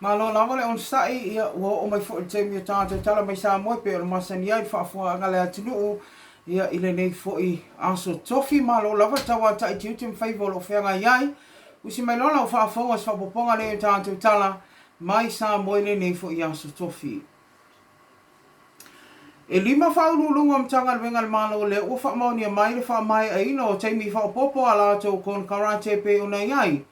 Malo lava le onosai, ia ua oo mai foi le taimi o tatou tala mai Samoa e pei ona masani ai le faafofoga a le atunuu ia i lenei foi aso tofi. Malo lava le tauatai tiute ma faiva o lo o feagai ai. Usi mai loa lau faafofoga i se faaopoopoga lea o tatou tala mai Samoa i lenei foi aso tofi. E lima faauluuluga o Matagaluega a le Malo lea ua faamaonia mai le faamaeaina o taimi faaopoopo a latou konekarate e pei ona i ai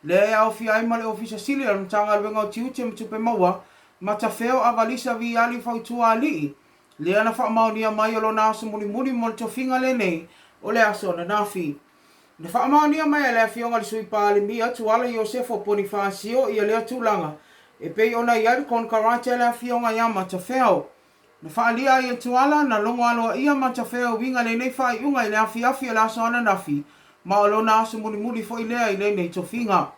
lea e aofia ai ma le Ofisa Sili o le Matagaluega o Tiute ma Tupe Maua, Matafeo Avalisa Viali Fautuaalii, lea na faamaonia mai o lona aso mulimuli mo le tofiga lenei o le aso ananafi. Na faamaonia mai e le Afioga i le Sui Palemia, Tuala Iosefo Ponifasio ia lea tulaga e pei ona i ai le konekarate a le Afioga ia Matafeo. Na faaalia ai e Tuala, na logo aloaia Matafeo e uiga lenei faaiuga i le afiafi o le aso ananafi, ma o lona aso mulimuli foi lea i lenei tofiga.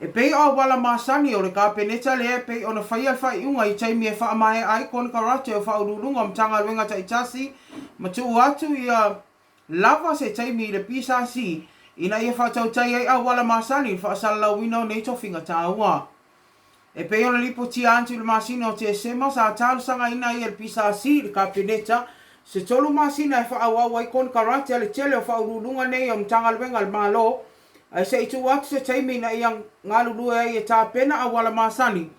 E pei o auala masani o le Kapeneta lea e pei ona faia le faaiuga i taimi e faamaea ai konekarate o Faauluuluga o Matagaluega taitasi ma tuu atu ia lava se taimi i le PSC ina ia faatautai ai auala masani i le faasalalauina o nei tofiga taua. E pei ona lipotia atu i le masina o Tesema, sa talosagaina ai e le PSC i le Kapeneta se tolu masina e faaauau ai konekarate a le tele o faauluuluga nei o Matagaluega a le Malo, ae se i tuu atu se taimi ina ia galulue ai e tapena auala masani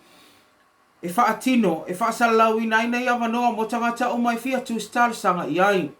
e faatino, e faasalalauina ai nei avanoa mo tagata uma e fia tusi talosaga i ai.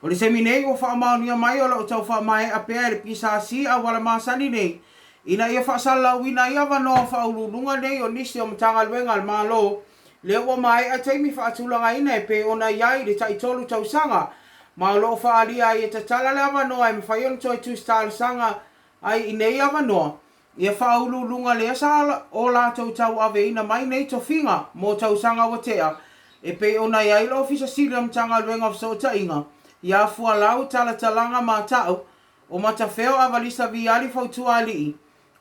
O le taimi nei ua faamaonia mai o lo o tau faamaea pea e le PSC auala masani nei ina ia faasalalauina ai avanoa o faauluuluga nei o nisi o Matagaluega a le Malo lea ua maea taimi faatulagaina e pei ona i ai le taitolu tausaga ma o lo o faaalia ai e tatala le avanoa e mafai ona toe tusi talosaga ai i nei avanoa Ia faauluuluga lea sa o latou tauaveina mai nei tofiga mo tausaga ua tea, e pei ona i ai le Ofisa Sili o Matagaluega o Fesootaiga, ia Fualau Talatalaga Matau, o Matafeo Avalisa Viali Fautuaalii,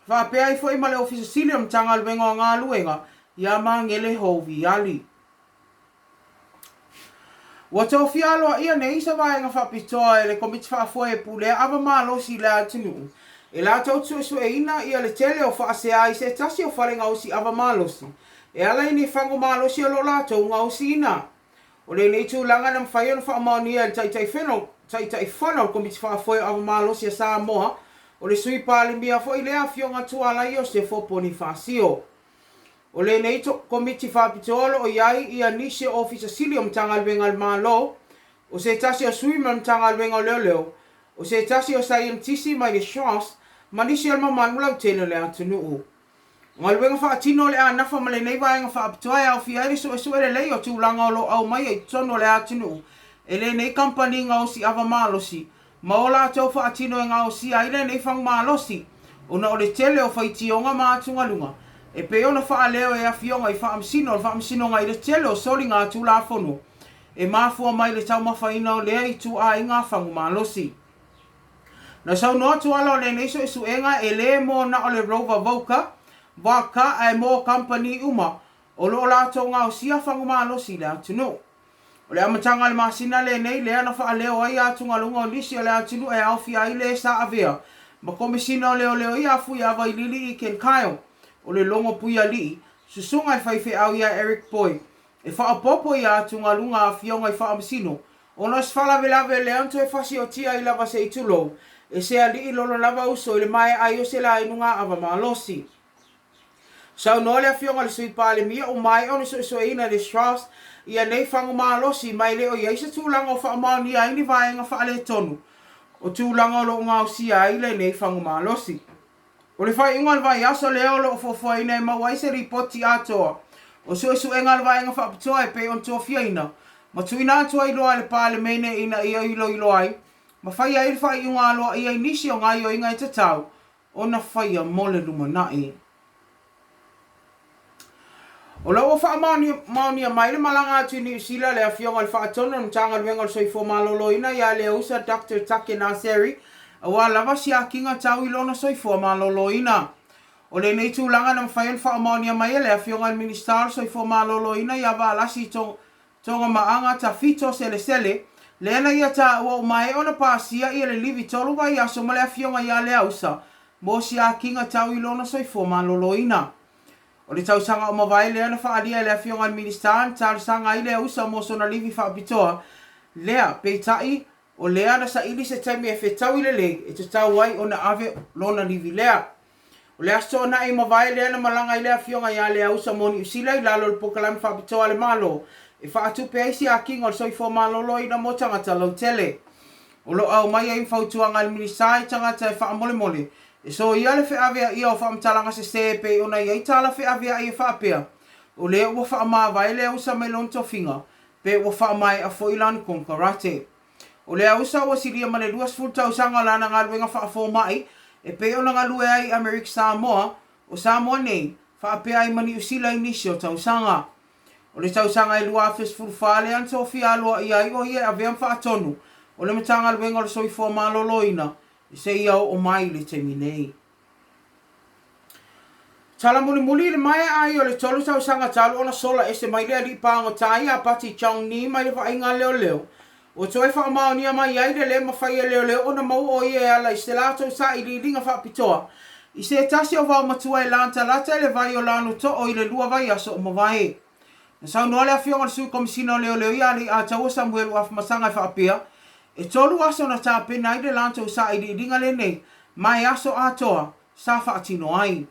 faapea ai foi ma le Ofisa Sili o Matagaluega o Galuega, ia Magele Hou Viali. Ua tofia aloaia nei se vaega faapitoa e le Komiti Faafoe e pulea ava malosi i le atunuu e latou te suesueina ia le tele o faasea i se tasi o fale gaosi ava malosi e ala i ni fagu malosi o lo o latou gaosiina. O lenei tulaga na mafai ona faamaonia e le Taitaifono o le Komiti Faafoe o Ava Malosi a Samoa, o le Sui Palemia foi lea Afioga Tuala Iosefo Ponifasio. O lenei Komiti Faapitoa o lo o i ai ia nisi o Ofisa Sili o Matagaluega a le Malo, o se tasi o sui mai le Matagaluega o Leoleo, o se tasi o saienitisi mai le SROS ma nisi o le mamalu lautele o le atunuu. O galuega faatino o le a nafa ma lenei vaega faapitoa e aofia ai le suesue lelei o tulaga o lo o aumaia i totonu o le atunuu e lenei kamupani gaosi ava malosi ma o latou faatino e gaosia ai lenei fagu malosi, ona o le tele o faitioga ma atugaluga, e pei ona faaleo e Afioga i Faamasino o le Faamasinoga i le tele o soliga Tulafono e mafua mai le taumafaina o lea ituaiga fagu malosi. Na saunoa Tuala o lenei suesuega e le mo na o le Rover Voka, Vodka ae mo kamupani uma o lo o latou gaosia fagu malosi i le atunuu. O le amataga o le masina lenei lea na faaleo ai atugaluga o nisi o le atunuu e aofia ai le sa avea ma Komesina o Leoleo ia Fuiava i Lili i Ken Kyle o le Logo Puialii, susuga i faifeau ia Eric Boy e faaopoopo ia atugaluga a afioga i faamasino ona o se faalavelave lea na toe fasiotia ai lava se i tulou e se alii lona lava uso i le maea ai o se lainu ava malosi. Saunoa le Afioga i le Sui Palemia ua maea ona suesueina e le SROS ia nei fagu malosi ma e le o i ai se tulaga o faamaonia ai ni vaega faaletonu o tulaga o lo o gaosia ai lenei fagu malosi. O le faaiuga o le vaiaso lea o lo o fuafuaina e maua ai se lipoti atoa o suesuega a le vaega faapitoa e pei ona tofiaina ma tuuina atu ai loa e le Palemene ina ia iloilo ai ma faia ai le faaiuga aloaia i nisi o gaoioiga e tatau ona faia mo le lumanai. O lo o ua faamaonia mai le malaga atu i Niu Sila le Afioga i le Faatonu o le Matagaluega o le Soifua Maloloina ia Leausa Doctor Take Naseri aua lava siakiga tau i lona soifua maloloina. O lenei tulaga na mafai ona faamaonia mai e le Afioga i le Minisita o le Soifua Maloloina ia Valasi Togamaaga Tafito Selesele, lea na ia taua ua maea ona pasia ia le livi tolu vaiaso ma le Afioga ia Leausa. mo siakiga tau i lona soifua maloloina. O le tausaga ua mavae lea na faaalia e le Afioga i le Minisita na talosaga ai Leausa mo sona livi faapitoa lea, peitai, o lea na saili se taimi e fetaui lelei e tatau ai ona ave lona livi lea. O le Aso Toonai ua mavae lea na malaga ai le Afioga ia Leausa mo Niu Sila i lalo o le polokalame faapitoa a le Malo e faatupe ai siakiga o le soifua maloloina mo tagata lautele. O lo o aumai ai ma fautuaga a le Minisita i tagata e faamolemole e soia le feaveaia o faamatalaga sese e pei ona i ai tala feaveai e faapea, o lea ua faamavae Leausa mai lona tofiga pe ua faamaea foi lana konekarate. O Leausa ua silia ma le 20 tausaga o lana galuega faafomai e pei ona galue ai i Amerika Samoa, o Samoa nei, faapea ai ma Niu Sila i nisi o tausaga. O le tausaga e 2014 lea na tofia aloaia ai o ia e avea ma faatonu o le Matagaluega o le Soifua Maloloina seia oo mai i le taimi nei. Tala mulimuli i le maea ai o le 3 tausaga talu ona sola ese mai le alii pagota ia Pati Chong Nee mai le vaaiga a leoleo, ua toe faamaonia mai ai le le mafai e leoleo ona maua o ia e ala i se latou sailiiliga faapitoa i se tasi o vaomatua e latalata i le vai o Lanotoo i le 2 vaiaso o mavae. Na saunoa le Afioga i le Sui Komesina o Leoleo ia Alaiataua Samuelu Afamasaga e faapea, E 3 aso na tapena ai le latou sailiiliga lenei ma e aso atoa sa faatino ai.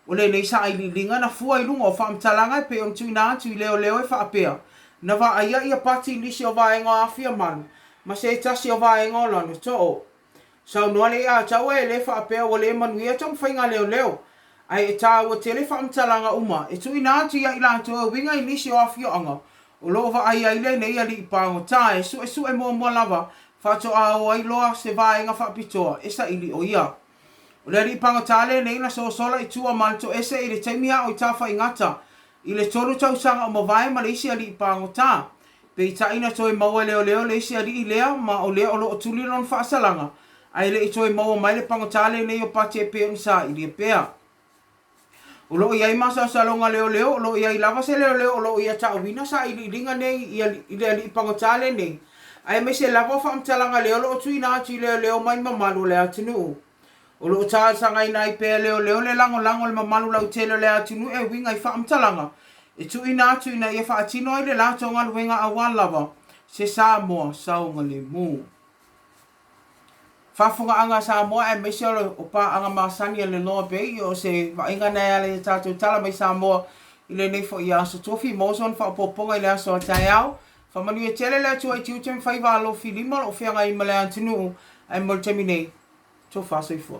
O lenei sailiiliga na fua i luga o faamatalaga e pei ona tuuina atu i leoleo e faapea, na vaaia ia Pati i nisi o vaega o Afiamalu ma se tasi o vaega o Lanotoo. Saunoa le Iataua e le faapea ua le manuia taumafaiga a leoleo, ae e tāua tele faamatalaga uma e tuuina atu ia i latou e uiga i nisi o afioaga o lo o vaai ai lenei alii pagota e suesue muamua lava faatoa o ai loa se vaega faapitoa e saili o ia. O le alii pagota lenei na sosola i tua ma le toese i le taimi a o i Tafaigata i le 3 tausaga o mavae ma le isi alii pagota. Peitai na toe maua e leoleo le isi alii lea ma o lea o lo o tuli lona faasalaga ae le i toe maua mai le pagota lenei o Pati e pei ona sailia pea. O lo o i ai masalosaloga leoleo, o lo o i ai lava se leoleo o lo o ia ta'uina sailiiliga nei i le alii pagota lenei, aemaise lava o faamatalaga lea o lo o tuuina atu i leoleo mai mamalu o le atunuu. O lo o talosagaina ai pea e leoleo le lagolago o le mamalu lautele o le atunuu e uiga i faamatalaga e tuuina atu ina ia faatino ai le latou galuega aua lava se Samoa saogalemu. Faafofogaaga a Samoa aemaise o paaga masani a le Loa Bay, o se vaaiga na e ala i a tatou tala mai Samoa i lenei foi aso tofi. Maua sona faaopoopoga i le aso a taeao. Faamanuia tele le Atua i tiute ma faiva alofi lima o lo o feagai ma le atunuu ae mo le taimi nei, tofa soifua.